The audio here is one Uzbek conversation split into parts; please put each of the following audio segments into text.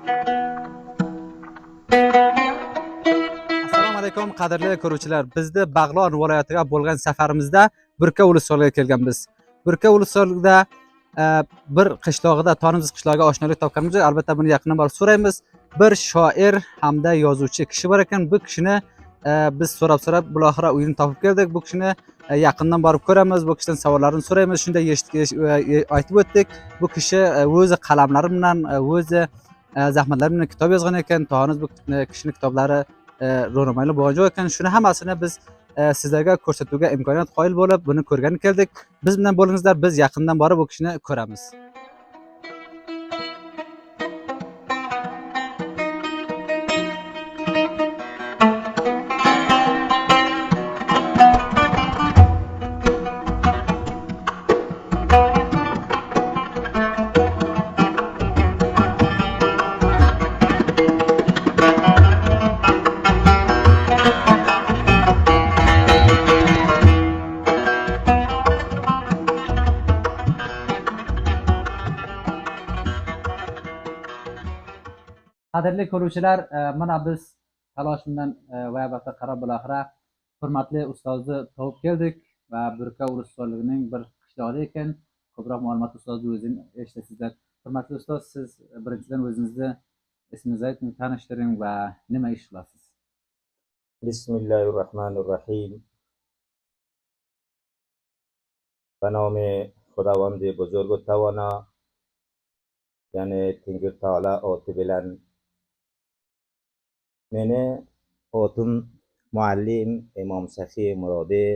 Assalomu alaykum, qadrli ko'ruvchilar. Bizni Bag'lon viloyatiga bo'lgan safarimizda Burka ulusoliga kelganmiz. Burka ulusolida bir qishlog'ida Tonimiz qishlog'iga oshnolik topganmiz. Albatta buni yaqindan borib so'raymiz. Bir shoir hamda yozuvchi kishi bor ekan. Bu kishini biz so'rab-so'rab biloxira uyini topib keldik. Bu kishini yaqindan borib ko'ramiz. Bu kishidan savollarni so'raymiz. Shunda aytib o'tdik. Bu kishi o'zi qalamlari bilan, o'zi zahmatlari bilan kitob yozgan ekan. Toniz bu kishini kitoblari ro'namayli bo'lgan joy ekan. Shuni hammasini biz sizlarga ko'rsatuvga imkoniyat qoyil bo'lib, buni ko'rgani keldik. Biz bilan bo'lingizlar, biz yaqindan borib bu kishini ko'ramiz. Qadrli ko'ruvchilar, mana biz talosh bilan va albatta qarab biloxira hurmatli ustozni topib keldik va Burka ulusolining bir qishlog'i ekan. Ko'proq ma'lumot ustozni o'zini eshitasizlar. Hurmatli ustoz, siz birinchidan o'zingizni ismingizni ayting, tanishtiring va nima ish qilasiz? Bismillahirrahmanirrahim. به نام خداوند بزرگ و توانا، ya'ni Tengri taolo oti bilan. Meni otim muallim Imom Saxiy Murodi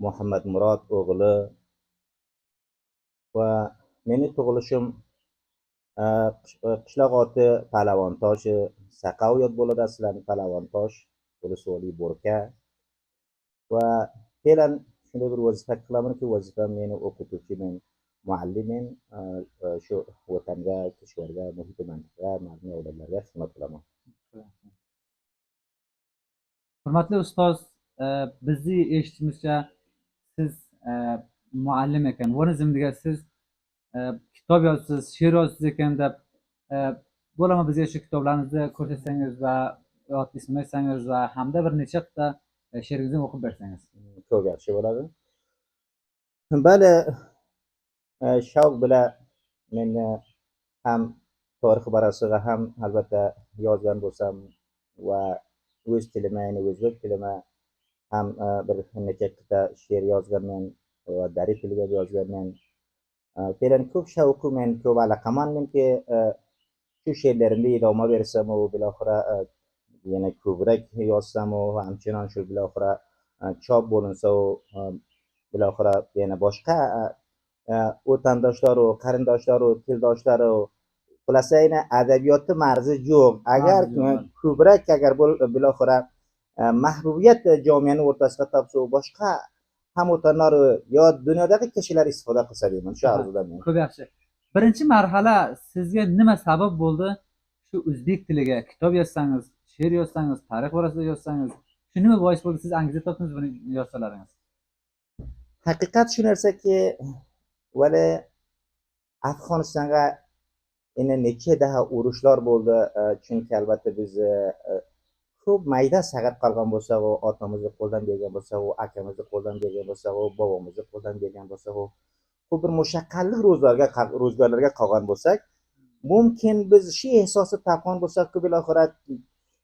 Muhammad Murod o'g'li va meni tug'ilishim qishloq oti Palavontosh, Saqoviyot bo'ladi aslan Palavontosh, Ulusoli Bo'rka va fe'lan shunday bir vazifa qilamanki, vazifam meni o'qituvchi, men muallim, shu vatanga, kishvarga, muhiti mantiqaga, mardni avlodlarga xizmat qilaman. Hurmatli ustoz, bizni eshitishimizcha siz muallim ekan. Buni siz kitob yozsiz, she'r yozsiz ekan deb, bo'lama bizga shu kitoblaringizni ko'rsatsangiz va ot ismini aytsangiz va hamda bir necha qita she'ringizni o'qib bersangiz. Ko'p yaxshi bo'ladi. Bali, shavq bilan meni ham tarix borasiga ham albatta yozgan bo'lsam va o'z tilima, ya'ni o'zbek tilima ham bir necha qita she'r yozganman va dari tiliga yozganman. Fe'lan ko'p shavqu men ko'p aloqamanmenki, shu she'rlarimni idoma bersam u biloxira yana ko'proq yozsam u hamchinon shu biloxira chop bo'linsa u biloxira yana boshqa vatandoshlaru, qarindoshlaru, tildoshlaru, xulasa yana adabiyotni marzi yo'q. Agar ko'proq agar biloxira mahbubiyat jomiyani o'rtasida topsa u boshqa hamvatanlar yo dunyodagi kishilar istifoda qilsa deyman, shu orzuda men. Ko'p yaxshi. Birinchi marhala sizga nima sabab bo'ldi shu o'zbek tiliga kitob yozsangiz, she'r yozsangiz, tarix borasida yozsangiz, shu nima bois bo'ldi, siz angiza topdingiz buni yozsalaringiz? Haqiqat shu narsaki, vali Afg'onistonga endi necha daha urushlar bo'ldi, chunki albatta biz ko'p mayda sag'ir qolgan bo'lsak, u otamizni qo'ldan bergan bo'lsak, u akamizni qo'ldan bergan bo'lsak, u bobomizni qo'ldan bergan bo'lsak, u ko'p bir mushaqqatli ro'zgorlarga qolgan bo'lsak, mumkin biz shu ehsosni topgan bo'lsak, biloxira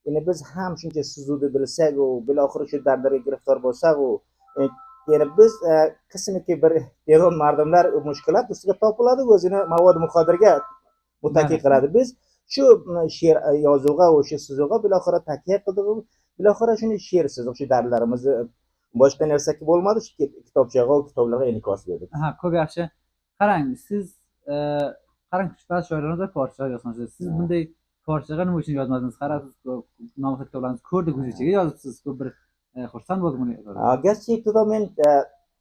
endi biz ham shuncha suzuvni bilsak, u biloxira shu dardlarga giriftor bo'lsak, u ya'ni biz qismiki bir eron mardumlar mushkulat ustiga topiladi, o'zini mavod muxodirga muttaki qiladi. Biz shu she'r yozuvga, o'sha sizuvga biloxira takya qildik, biloxira shuni she'r siziq, shu dardlarimizni boshqa narsaki bo'lmadi, shu kitobchaga, kitoblarga inkos berdik. Aha, ko'p yaxshi. Qarang, siz qarang, ba'zi shoirlarimiz forscha yozgansiz. Siz bunday forschaga nima uchun yozmadingiz? Qarabsiz, nomli kitoblaringizni ko'rdik, o'zbekchaga yozibsiz, ko'p bir xursand bo'ldim buni ko'rib. Garchi ibtido men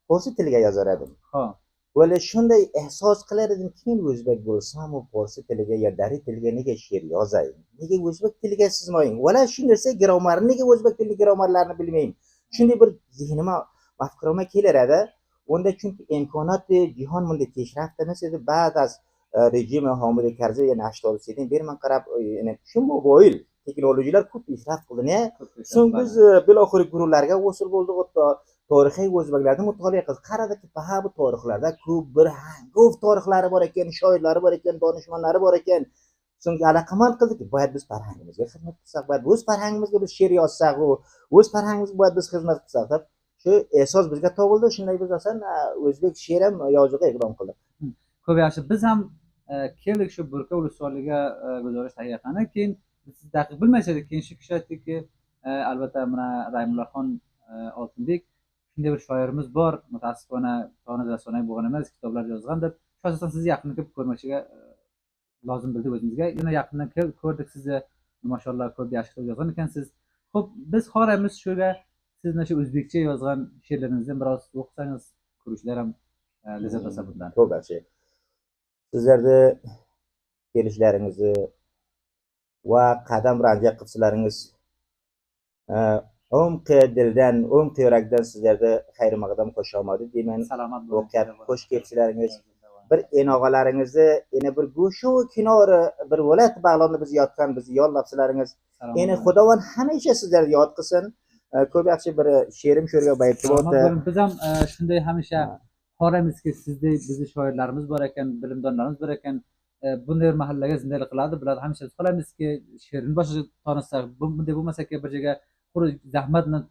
forsi tiliga yozar edim. Xo'p. Vali shunday ehsos qilar edimki, men o'zbek bo'lsam u forsi tiliga yo dari tiliga nega she'r yozay? Nega o'zbek tiliga sizmayin? Vala shu narsa grammarni, nega o'zbek tili grammarlarini bilmayman? Shunday bir zehnima, mafkurama kelar edi. Unda chunki imkoniyat jihon bunday peshraft emas edi. Ba'd az Rejimi Homid Karzai yana 83 dan beri man qarab, yana shu mobil texnologiyalar ko'p peshraf qildi, ne? So'ng biz biloxir guruhlarga qo'shilib bo'ldik, hatto tarixiy o'zbeklarni mutolaa qildik, qaradikki, ha, bu tarixlarda ko'p bir hangof tarixlari bor ekan, shoirlari bor ekan, donishmandlari bor ekan. So'ng aloqamand qildik, boyat biz farhangimizga xizmat qilsak, boyat o'z farhangimizga biz she'r yozsak, o'z farhangimizga boyat biz xizmat qilsak deb shu ehsos bizga tug'ildi. Shunday biz asosan o'zbek she'r ham yozishga iqdom qildik. Ko'p yaxshi. Biz ham keldik shu Burka ulusoliga guzarish tahiyya qilgandan keyin biz daqiq bilmas edik. Keyin shu kishi aytdiki, albatta mana Rahimullaxon Oltinbek shunday bir shoirimiz bor, mutaassifona toniz rasonay bo'lgan emas, kitoblar yozgan deb. Shu asosan sizni yaqindan kelib ko'rmoqchiga lozim bildik o'zimizga. Yana yaqindan ko'rdik sizni, mashalloh, ko'p yaxshi kitob yozgan ekansiz. Xo'p, biz xohlaymiz shuga siz mana shu o'zbekcha yozgan she'rlaringizni biroz o'qisangiz, ko'ruvchilar ham lazzat olsa bundan. Ko'p yaxshi. Sizlarni kelishlaringizni va qadam ranja qilsalaringiz, umqi dildan, umqi yurakdan sizlarni xayr maqdam xush omadi deyman. Salomat bo'ling. Voqea xush kelibsizlaringiz. Bir enog'alaringizni yana bir go'shu kinori bir viloyat Bag'londa biz yotgan bizni yollabsizlaringiz. Salomat Endi bo'ling. Xudovand hamisha sizlarni yod qilsin. Ko'p yaxshi bir she'rim shu yerga bayt Salomat bo'ldi. bo'ling. Biz ham shunday hamisha xohlaymizki, sizdek bizni shoirlarimiz bor ekan, bilimdonlarimiz bor ekan, bunday bir mahallaga zindalik qiladi bular. Hamisha biz xohlaymizki, she'rini boshqa tanishsak, bunday bo'lmasaki, bir joyga quruq zahmat bilan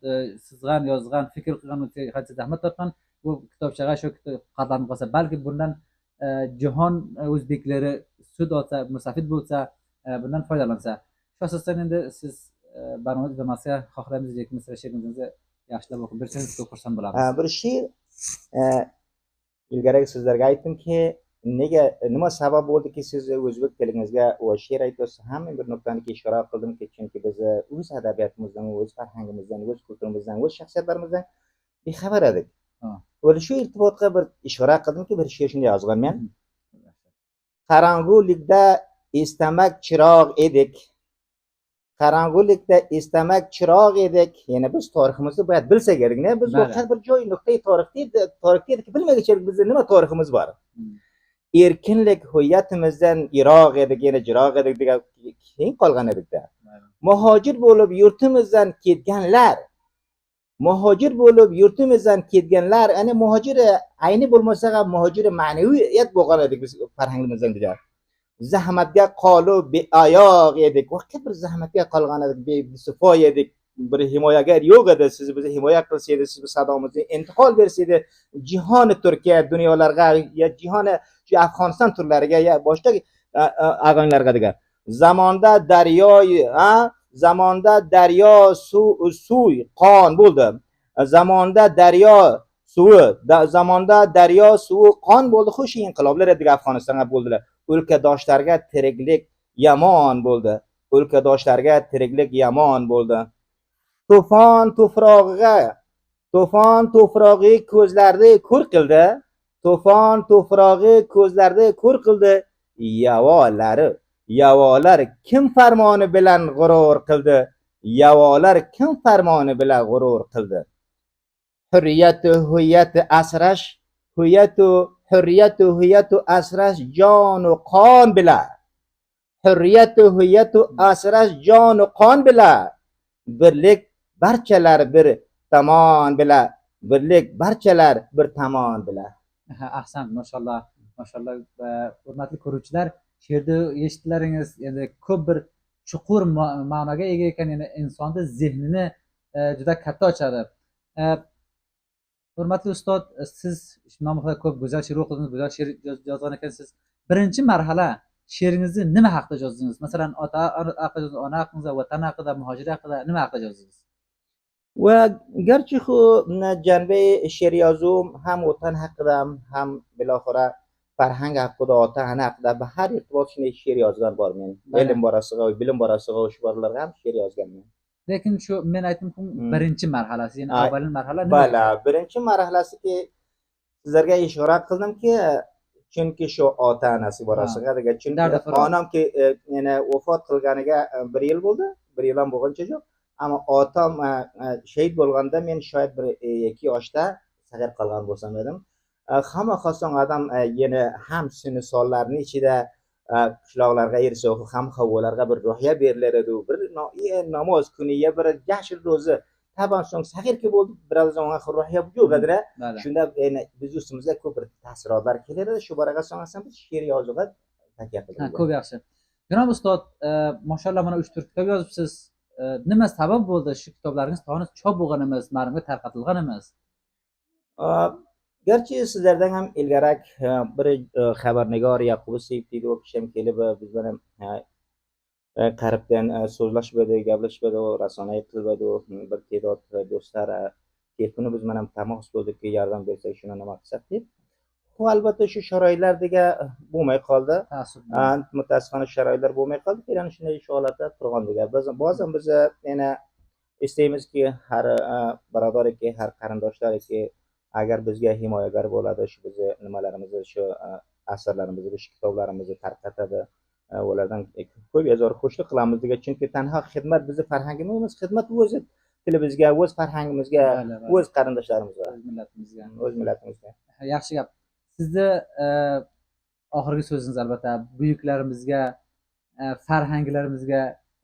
sizgan, yozgan, fikr qilgan, qancha zahmat tortgan bu kitobchaga shu kitob qatlanib qolsa, balki bundan jahon o'zbeklari sud olsa, mustafid bo'lsa, bundan foydalansa. Shu asosdan endi siz barnoma izlamasiga xohlaymiz, lekin she'ringizni yaxshilab o'qib bersangiz, ko'p xursand bo'lamiz. Bir she'r ilgari sizlarga aytdimki, nega, nima sabab bo'ldiki siz o'zbek tilingizga va she'r aytyapsiz, hamma bir nuqtani ishora qildimki, chunki biz o'z adabiyotimizdan, o'z farhangimizdan, o'z kulturimizdan, o'z shaxsiyatlarimizdan bexabar edik. Va shu irtibotga bir ishora qildimki, bir she'r shunday yozganman. Qorong'ulikda istamak chiroq edik, qorong'ulikda istamak chiroq edik. Yana biz tariximizni boyat bilsak kerak, ne biz voqea bir joy nuqtai tarixda tarixda edik, bilmaguncha bizni nima tariximiz bor. Erkinlik hurriyatimizdan yiroq edik, yana jiroq edik degan keyin qolgan edikda. Muhojir bo'lib yurtimizdan ketganlar, muhojir bo'lib yurtimizdan ketganlar, ana muhojir ayni bo'lmasa ham muhojir ma'naviyat bo'lgan edik biz farhangimizdan degan. Zahmatga qolib beoyoq edik, voqea bir zahmatga qolgan edik, besifo edik, bir himoyagar yo'q edi. Siz bizni himoya qilsangiz, siz biz sadomizni intiqol bersangiz jihoni Turkiya dunyolarga ya jihoni shu Afg'oniston turlariga ya boshqa ag'anlarga degan. Zamonda daryo, ha, zamonda daryo suv suv qon bo'ldi, zamonda daryo suvi zamonda daryo suvi qon bo'ldi. Xush inqiloblar edik Afg'onistonga bo'ldilar. O'lkadoshlarga tiriklik yomon bo'ldi, o'lkadoshlarga tiriklik yomon bo'ldi. To'fon tuprog'iga, to'fon tuprog'i ko'zlarni ko'r qildi, to'fon tuprog'i ko'zlarni ko'r qildi. Yavolar, yavolar kim farmoni bilan g'urur qildi, yavolar kim farmoni bilan g'urur qildi. Hurriyatu huyyati asrash, huyyatu hurriyatu huyyatu asrash jonu qon bila, hurriyatu huyyatu asrash jonu qon bila. Birlik barchalar bir tomon bila, birlik barchalar bir tomon bila. Ahsan, mashalloh, mashalloh. Hurmatli ko'ruvchilar, she'rni eshitdilaringiz, endi ko'p bir chuqur ma'noga ega ekan, ya'ni insonni zehnini juda katta ochadi. Hurmatli ustod, siz nomida ko'p go'zal she'r o'qidingiz, go'zal she'r yozgan ekansiz. Birinchi marhala she'ringizni nima haqida yozdingiz? Masalan, ota haqida, ona haqida, vatan haqida, muhojir haqida, nima haqida yozdingiz? Va garchi xu janbay she'r yozum ham vatan haqida ham biloxira farhang haqida, ota ona haqida ba har irtibot shunday she'r yozgan bor men. Ilm borasiga, bilim borasiga, shu boralarga ham she'r yozganman. Lekin shu men aytdimku, birinchi marhalasi, ya'ni avvalin marhala nima? Bala, birinchi marhalasiki sizlarga ishora qildimki, chunki shu ota onasi borasiga degan, chunki Dardi firoq. Onamki yana vafot qilganiga bir yil bo'ldi, bir yil ham bo'lgancha yo'q. Ammo otam shahid bo'lganda men shoyat bir 2 yoshda sag'ir qolgan bo'lsam edim. Hamma xoson odam yana ham sini sollarni ichida qishloqlarga ersa ham havolarga bir ruhiya berilar edi. Bir namoz kuni ya bir jashn ro'zi taban so'ng sag'irki bo'ldi, biroz ruhiya yo'q edi. Shunda endi biz ustimizga ko'p bir ta'sirotlar kelar edi. Shu boraga so'ng biz she'r yozuvga takya qildik. Ko'p yaxshi. Janob ustod, mashalloh mana 3-4 kitob yozibsiz. Nima sabab bo'ldi shu kitoblaringiz toni chop bo'lgan emas, ma'lumga tarqatilgan emas? Garchi sizlardan ham ilgarak bir xabarnigor Yaqub Seyf deydi, u kishi ham kelib biz bilan qaribdan so'zlashib edi, gaplashib edi, rasona qilib edi. Bir te'dod do'stlar telefoni biz bilan tamos bo'ldikki, yordam bersak shuni nima qilsak deb. Bu albatta shu sharoitlar degan bo'lmay qoldi. Mutaassifona sharoitlar bo'lmay qoldi. Fe'lan shunday shu holatda turgan degan. Biz ba'zan biz yana istaymizki, har birodariki, har qarindoshlariki agar bizga himoyagar bo'ladi, shu bizni nimalarimizni, shu asarlarimizni, shu kitoblarimizni tarqatadi. Ulardan ko'p yazor xushlik qilamiz degan, chunki tanho xidmat bizni farhangimiz emas, xidmat o'zi tilimizga, o'z farhangimizga, o'z qarindoshlarimizga, o'z millatimizga. O'z millatimizga. Yaxshi gap. Sizni oxirgi so'zingiz albatta buyuklarimizga, farhanglarimizga,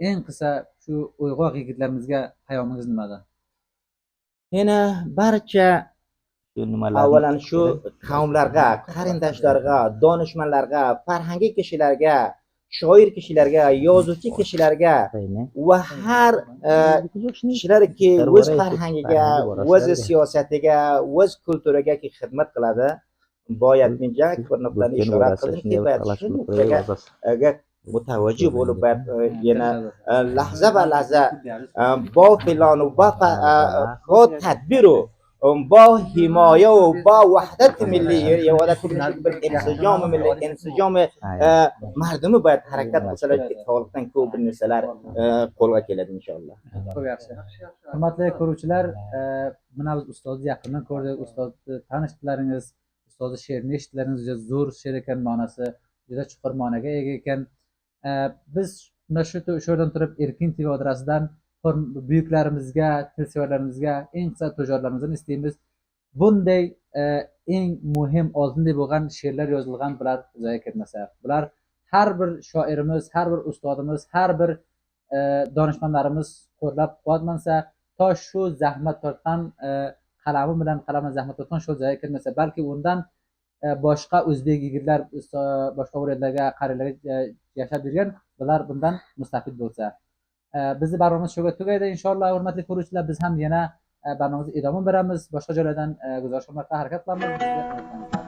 eng qisqa shu uyg'oq yigitlarimizga payomingiz nimadir? Yana barcha avvalan shu qavmlarga, qarindoshlarga, donishmandlarga, farhangi kishilarga, shoir kishilarga, yozuvchi kishilarga va har kishilarki o'z farhangiga, o'z siyosatiga, o'z kulturiga xizmat qiladi. Boyat men bir nuqtani ishora qildimki, boyat shu nuqtaga mutavajjih bo'lib, boyat yana lahza va lahza bo filonu bo tadbiru bo himoya va bo vahdat milliy, vahdat bir insijomi milliy, insijomi mardumi boyat harakat qilsalar, ittifoqlikdan ko'p bir narsalar qo'lga keladi inshaalloh. Ko'p yaxshi. Hurmatli ko'ruvchilar, mana biz ustozni yaqindan ko'rdik, ustozni tanishdilaringiz, ustozni she'rini eshitdilaringiz, juda zo'r she'r ekan, ma'nosi juda chuqur ma'noga ega ekan. Biz mana shu yerdan turib Erkin TV idarasidan buyuklarimizga, tilsevarlarimizga, eng qisqa tujorlarimizdan istaymiz. Bunday eng muhim oltinday bo'lgan she'rlar yozilgan bular zoya ketmasa. Bular har bir shoirimiz, har bir ustodimiz, har bir donishmandlarimiz qo'llab quvvatlansa, to shu zahmat tortgan qalami bilan qalami zahmat tortgan shu zoya ketmasa, balki undan boshqa o'zbek yigitlar boshqa viloyatlarga, qariyalarga yashab yurgan bular bundan mustafid bo'lsa. Bizni barnamamiz shu yerga tugaydi inshaalloh. Hurmatli ko'ruvchilar, biz ham yana barnamamizni idoma beramiz. Boshqa joylardan guzarish qilmoqqa harakat qilamiz.